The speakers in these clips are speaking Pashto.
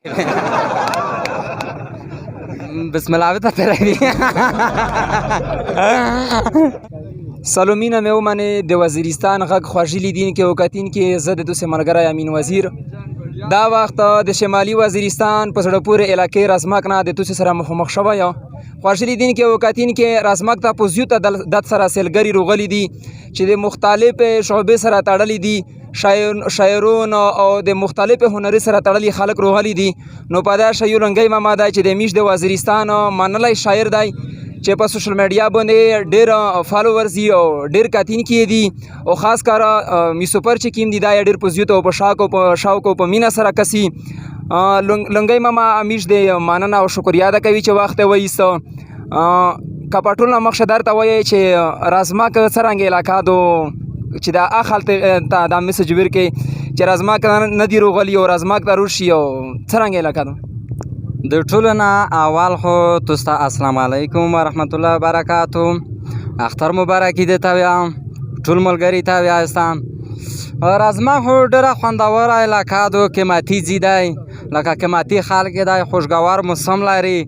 بسم الله ته ترې سلومینه مې ومنې د وزیرستان غږ خوږی لیدونکي او کتونکي، زه د دوسې ملګری امین وزیر دا وخت د شمالي وزیرستان په زړه پورې علاقې رزمک نه د توسې سره مخامخ شوی یم. خوږی لیدونکي او کتونکي، رزمک ته په زیوته دد سره سیلګري روغلي دي چې د مختلفې شعبې سره تړلي دي، شاعرون او د مختلفې هنري سره تړلي خلک روغلي دي. نو په دا شی یو لنګی ماما دی چې د میش د وزیرستان منلی شاعر دی چې په سوشل میډیا باندې ډېر فالوورز دي او ډېر کتونکي یې دي، او خاص کار میسوپر چې کیم دي دا یې ډېر په زیوت او په شاک او په شوق او په مینه سره کسي. لنګی ماما امیش دی مننه او شکریا ادا کوي چې وخت یې وایسته. که په ټول مخ درته وایي چې رزمک څرنګه علاقه دو چې دا اخل ته دا میسج ورکړي چې رزمک نه دی روغلی او رزمک ته روشي او څرنګه علاقه دو. د ټولو نه اول خو تاسو ته السلام علیکم ورحمت الله وبرکاتو، اختر مبارکي درته وایم، ټول ملګري ته ویاستم. رزمک خو ډېره خوندوره علاقه ده، قیمتي ځای دی، لکه قیمتي خلک دی، خوشګوار موسم لري.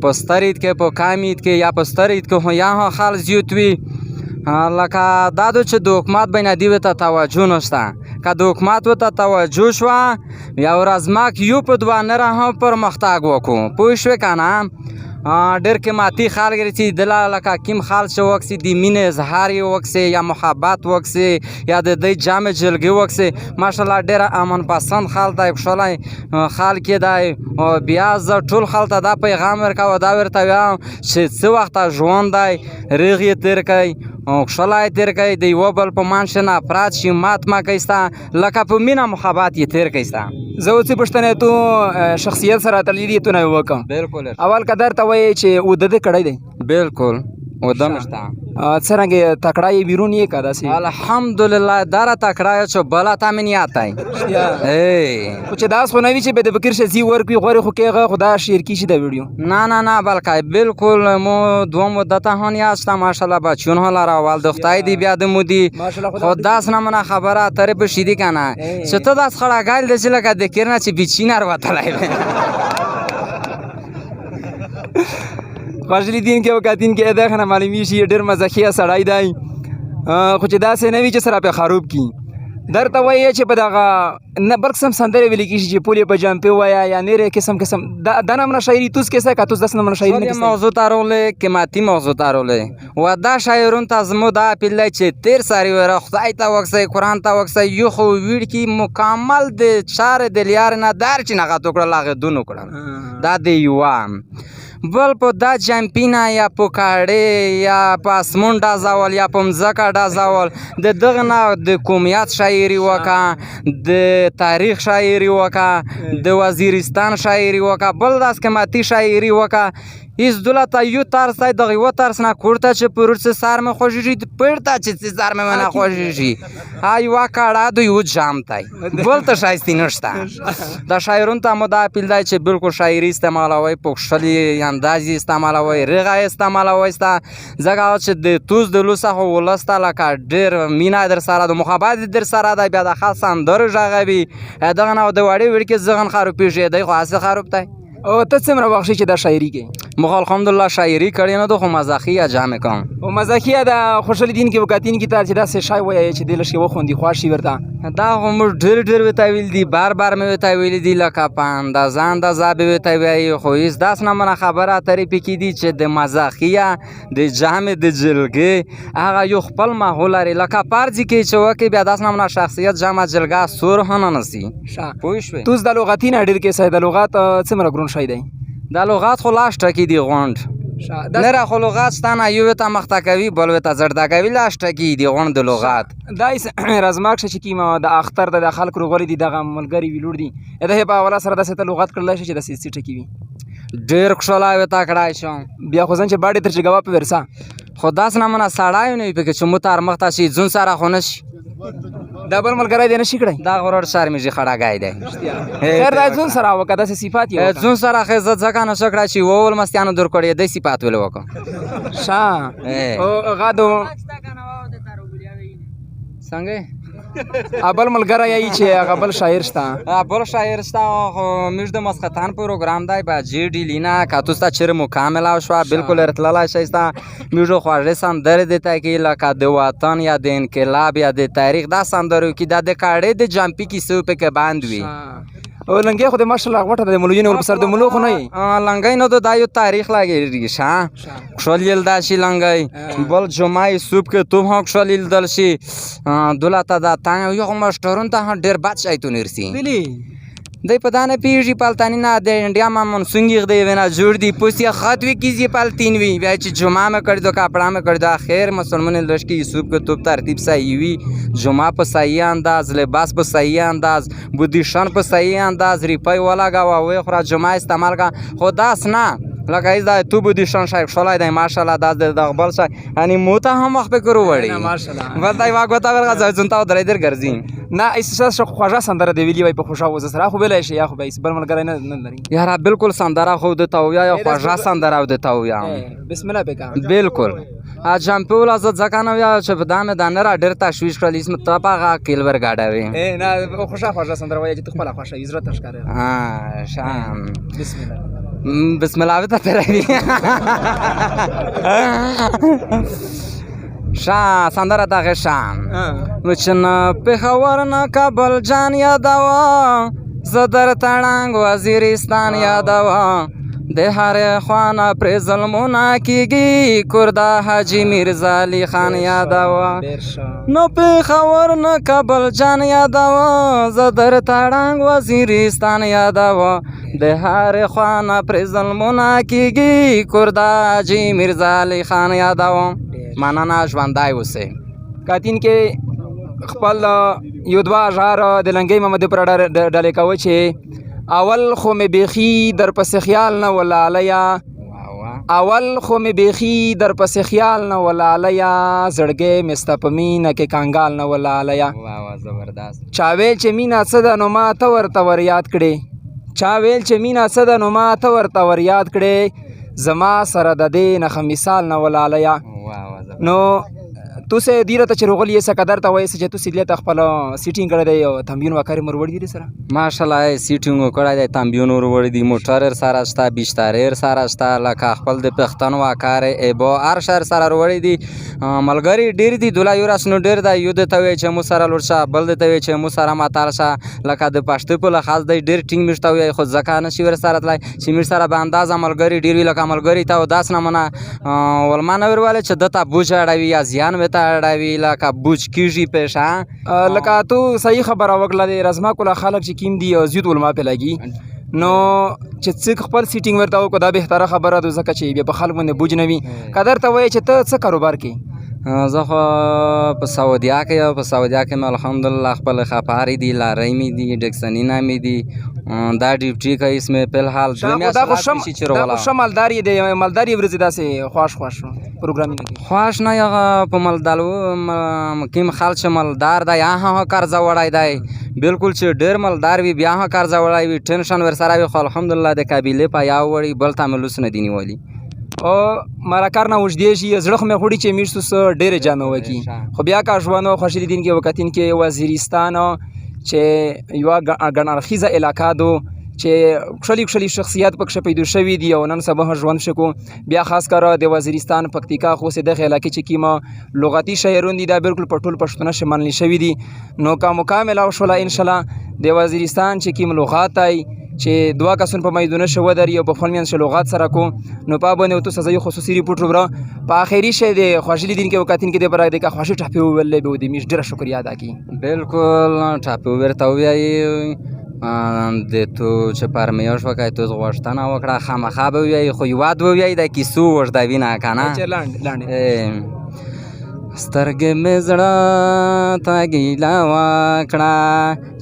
په ستر عید کې، په کم عید کې یا په ستر عید کې خو یا هم خلک زیات وي. لکه دا ده چې د حکومت بنیادي ورته توجه نشته، که د حکومت ورته توجه شوه یو رزمک یو په دوه نره هم پرمختګ وکړو، پوه شوې که نه؟ ډېر قیمتي خلک دي چې دله لکه کیم خلک چې وکسي د مینې اظهار یې وکسي یا محبت وکسي یا د دی جامې جلګې وکسي، ماشاءالله ډېره امن پسند خلک دی، ښکلی خلک یې دی. او بیا زه ټول خلک ته دا پیغام ورکوم، دا ورته وایم چې څه وخته ژوند دی ریغ یې تېر کړئ، ښکلی یې تېر کړئ، د یوه بل په منځ کښې نفرت شي مات مه کوئ ستا، لکه په مینه محبت یې تېر کړئ ستا. زه اوس څه پوښتنه تو شخصیت سره تړلې دي، تو نه وکم. بالکل. اول که درته وایي چې اوده دې کړی دی؟ بالکل اوده مې شته. څرنګه تکړه یې، بیرون یې که داسې؟ الحمدلله داره تکړه یې چې بله ته مې نیت دی. خو چې داس خو نه وي چې به د بکر شزي ورکړي غورې خو کېږه، خو دا شیر کېږي دا ویډیو. نه نه نه، بلکې بالکل مو دوه مدته هم یاد شته ماشاءالله، بچیون هم لره، اول د خدای دی بیا د مو دي. خو داس نه منه خبره اترې په شي دي که نه چې ته داس خړاګال دی چې لکه د کیر نه چې بچي نه وروتلی دی. خوږ لیدونکي او کتونکي، دغه نه معلومیږي ډېر مزاحیه سړی دی، خو چې داسې نه وي چې سره پرې خروب کړي. درته وایي چې په دغه نه بل قسم سندرې ویل کېږي چې پولې په جمپې وایه یا نورې قسم قسم دا نمونه شاعري توس کیسه که توس داسې نمونه شاعري نه کیسه؟ موضوع ته راغلې، قیمتي موضوع ته راغلې. و دا شاعرون ته زموږ دا اپیل دی چې تېر ساري ویره خدای ته وکسئ، قرآن ته وکسئ، یو خو ویړ کي مکمل د چارې د لیارې نه در چې نه غتو کړل، هغه دون وکړل. دا د یوه بل په دا جمپینه یا په کاړې یا په اسمون ډزول یا په مځکه ډزول، د دغه نه د قومیت شاعري وکړه، د تاریخ شاعري وکړه، د وزیرستان شاعري وکړه، بل داس قیمتي شاعري وکړه. هیڅ دوله ته یو ترس دی، دغه یوه ترس نه کور ته چې پرور څه سر مې خوږېږي، پړ ته چې څه سر مې ونه خوږېږي، ها یوه کاړه د یو جام دی، بل ته ښایستي نشته. دا شاعرون ته مو دا اپیل دی چې بالکل شاعري استعمالوئ، په ښکلي انداز یې استعمالوئ، رغه یې استعمالوئ ستا، ځکه چې د توز د لوسه خو ولس ته لکه ډېر مینه در سره ده، محبت یې در سره دی، بیا د ښه سندرو ږغوي، دغه نه د وړې وړکې ذهن خرابېږي، دی خو هسې خراب دی. او ته څومره وخت شي چې دا شاعري کوې؟ مخ الحمدلله شاعري کړې نه ده، خو مزاحیه جامې کوم. او مزاحیه د خوشحالي دین کې وکاتین کې ته چې داسې شی وایې چې دې لږ وخوندي خوښ شي ورته. دا خو موږ ډېر ډېر ورته ویلي دي، بار بار مې ورته ویلي دي، لکه په اندازه اندازه به ورته وایي، خو هېڅ داسې نه منه خبره اترې پکې دي چې د مزاحیه د جامې د جلګې هغه یو خپل ماحول لري، لکه پرځي کې چې وکړي بیا داسې نه منه شخصیت جامه جلګه سور هم نه نسي. پوه شوې؟ توس د لغتي نه ډېر کیسه د لغات څومره ګرون شی دی؟ دا لغات خو لاس ټکی دی غونډ. نه را خو لغات ستا نه یو ته مخته کوي بل ته زړده کوي، لاس ټکی دی غونډ د لغات. دا رزماک چې کیمه د اختر د خلکو روغلي دي، دغه ملګري ویلوړ دي، دا په حواله سره داسې ته لغات کړلی شي چې داسې څه ټکی وي. ډېر کښلی ورته کړای شم. بیا خو ځان چې باډې تر چې ګوا په ورسه. خو داسې نه منه سړی نه وي پکې چې مو تر مخته شي، ځون سره خو نه شي. دا بل ملګری دی نه شي کړی؟ دا غرور شرمېږي، خړاګی دی. خیر دا ځون سره وکړه، داسې صفات یې وکړه. ځون سره خو زه ځکه نه شو کړی چې وول مستیانو در کړی دی صفات ولې وکړم. ښه. او غادو څنګه؟ ابل ملګری یې چې هغه بل شاعر شته. بل شاعر شته، خو موږ د مسختان پروګرام دی با جی ډیلینا که تاسو ته چیرې موقع ملاو شوه بالکل راتللی شئ. ستا موږ خواږه سندرې دی ته کې، لکه د وطن یا د انقلاب یا د تاریخ دا سندرو کې دا د کاړې د جمپي کیسو پکې باند وي. او لنګې خو د ماشاءالله غوټه د ملوین ور په سر د ملو خو نه یې. لنګۍ نو دا یو تاریخ لګیږي شه کښل یل دا شي لنګۍ بل جمعه یې سوپ کې توب هم کښل یل شي دوله ته دا تنګ یو مشترون ته هم ډېر بد شیطون ورسي. ویلي دی په دا نه پیږي پالتانی نه د انډیا ما منسونګ دی وینا جوړ دی پوس یې خط وی کیږي پالتین وی بیا چې جمعه مې کړی دو کپڑا مې کړی دو اخر مسلمان لږ کې یوسف کې توپ ترتیب صحیح وي، جمعه په صحیح انداز، لباس په صحیح انداز، بودیشن په صحیح انداز، ریپۍ ولګوه وې خوره جمعه استعمال کا، خو داس نه لکه ایز دا تو بودیشن شای کښلی دی ماشاءالله داس د دغه بل شای یعنی مو ته هم وخت پکې وروړي. ماشاءالله. بل دا یوه ګوته ورغه ځای ته درې در ګرځي. نه ایس خوږه سندره دی ویلي وای په خوږه وزه سره خو ویلای شي یا خو به ایس بل ملګری نه نه لري. یاره بالکل سندره خو د تاویا یا خوږه سندره او د تاویا. بسم الله بکا. بالکل جمپی ولا زه ځکه نه ویا چې په دا مې دا نه را ډېر تشویش کړل اسم ته په هغه کیل ورګاډوي. ای نه خوږه خوږه سندره وایي چې ته خپله خوښه یې زړه ته ښکاره. شام. بسم الله. بسم الله به ته تروي. شا سندره دغه شام چې نه پېښور نه کابل جان یادوه، زه درته ړنګ وزیرستان یادوه، د هرې خوا نه پرې ظلمونه کېږي، کور د حاجي میرزا علي خان یادوه. نو پېښور نه کابل جان یادوه، زه درته ړنګ وزیرستان یادوه، د هرې خوا نه پرې ظلمونه کېږي، کور د حاجي میرزا علي خان یادوه. مننه، ژوندی اوسئ. کاتین کې خپل یو دوه اشعار د لنګۍ محمد پر ډلې کوه چې اول خو مې بیخي در پسې خیال نه ولالیه، اول خو مې بیخي در پسې خیال نه ولالیه، زړګی مې ستا په مینه کې کنګال نه ولالیه. زبردست. چا ویل چې مینه څه ده نو ما ته ورته ور یاد کړې، چا ویل چې مینه څه ده نو ما ته ورته ور یاد کړې، زما سره د دې نه ښه مثال نه ولالیه. نو تاسو دیره ته چې روغلی یې څه قدر ته وایې چې تاسو دلته خپل سیټینګ کړی دی او تمبیون وکړی مور وړي دي سره؟ ماشاءالله سیټینګ کړی دی، تمبیون ور وړي دي، موټر سره شته، بسترې سره شته، لکه خپل د پښتن وکار ایبو هر شهر سره وړي دي. ملګري ډېر دي، دولا یو راس نو ډېر دی، یو د ته وایي چې مو سره لوړ شه، بل د ته وایي چې مو سره متال شه، لکه د پښتو په لحاظ دی ډېر ټینګ مشته وایي، خو ځکه نه شي ور سره تلای چې میر سره به اندازه ملګري ډېر وي، لکه ملګري ته داس نه منه ولما نه ورواله چې ده ته بوج اړوي یا زیان ورته اړوي، لکه بوج کېږي پېښه. لکه تو صحیح خبره وکړه، د رزما کوله خلک چې کیم دي او زیات علما پې لګي، نو چې څوک خپل سیټینګ ورته وکړو دا بهتره خبره ده، ځکه چې بیا په خلک باندې بوج نه وي. که درته وایي چې ته څه کاروبار کوې؟ زه خو په سعودیا کې یم، په سعودیا کې مې الحمدلله خپل خپارې دي، لارۍ مې دي، ډکسنینه مې دي، دا ډیوټي کوي اس مې په الحال دوه میاشتې راشي چې دا خو روغله. ښه مالدار یې دی، مالدار یې ورځې داسې خوښ خوښ پروګرامونه کوي. خوښ نه هغه په مالدارو کوم خلک چې مالدار دی هغه هم قرضه وړی دی، بالکل چې ډېر مالدار وي بیا هم قرضه وړی وي، ټینشن ورسره وي، خو الحمدلله د قبیلې په یو وړي بل ته مې لوس نه دي نیولي. او مرکار نه وږدې شي، زړه خو مې غوړي چې میشتو څه ډېرې جامې وکړي، خو بیا که ژوند خوښي لیدونکي کې وکتونکي وزیرستان چې یوه ګڼ اړخیزه علاقه ده چې کښلي کښلي شخصیت پکښې پیدا شوي دي او نن سبا هم ژوند شکو، بیا خاص کر د وزیرستان پکتیکا خو سه دغه علاقې چې کیمه لغتي شاعرون دي دا بالکل په ټول پښتونه شې منل شوي دي. نو که موقع ملاو شوله انشاءالله د وزیرستان چې کیم لغات دی چې دوه کسون په میدونه شو ودري او په خپل منځ لغات سره کو، نو په باندې تو سزا یو خصوصي ریپورټ وبره. په اخري شی د خوشحالي دین کې وکاتین کې د پر د خوشحالي ټاپې وولې به د میش ډیره شکریا ادا کی. بالکل ټاپې ورته ویایي د تو چې پرمیاش وکړي تو غوښتنه وکړه خامخا به ویایي، خو یوه دوه ویایي د کیسو اوږدوي نه که نه. چې لاندې لاندې. سترګې مې زړه ته ګیله وکړه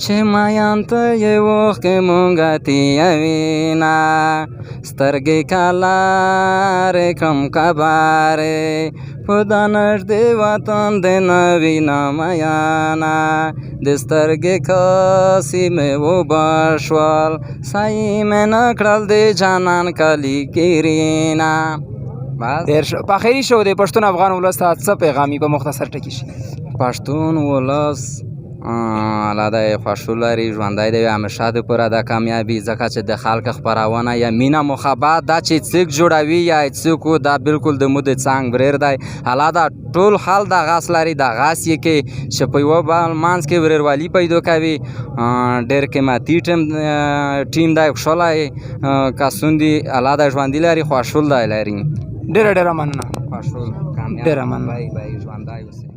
چې میان ته یې اوښکې مونږه تیوي نه، سترګې کلارې کړم کبارې په دا نږدې وطن د نه وینم میانه، د سترګې کاسې مې اوبه شول سایې مې نه کړل د جانان کلي کیرینه. بس. ډېر ښه. په اخري شو د پښتون افغان ولس ته څه پیغام یې په مختصر ټکي شي؟ پښتون ولس الله دی خوښ لري، ژوندی دی همیشه د پوره د کامیابي، ځکه چې د خلک خپرونه یا مینه محبت دا چې څوک جوړوي یا څوک دا بالکل د مو د څنګ وریر دی. الله دا ټول حال د غاس لري، د غاس یې کې چې په یوه بل منځ کې ورېروالي پیدا کوي. ډېر قیمتي ټیم دی، ښکلی کسون دي. الله د ژوندي لري، خوشحال دی لري. ډېره ډېره مننه. خوشحال، کامیاب، ډېره مننه. بای بای، ژوندی اوسئ.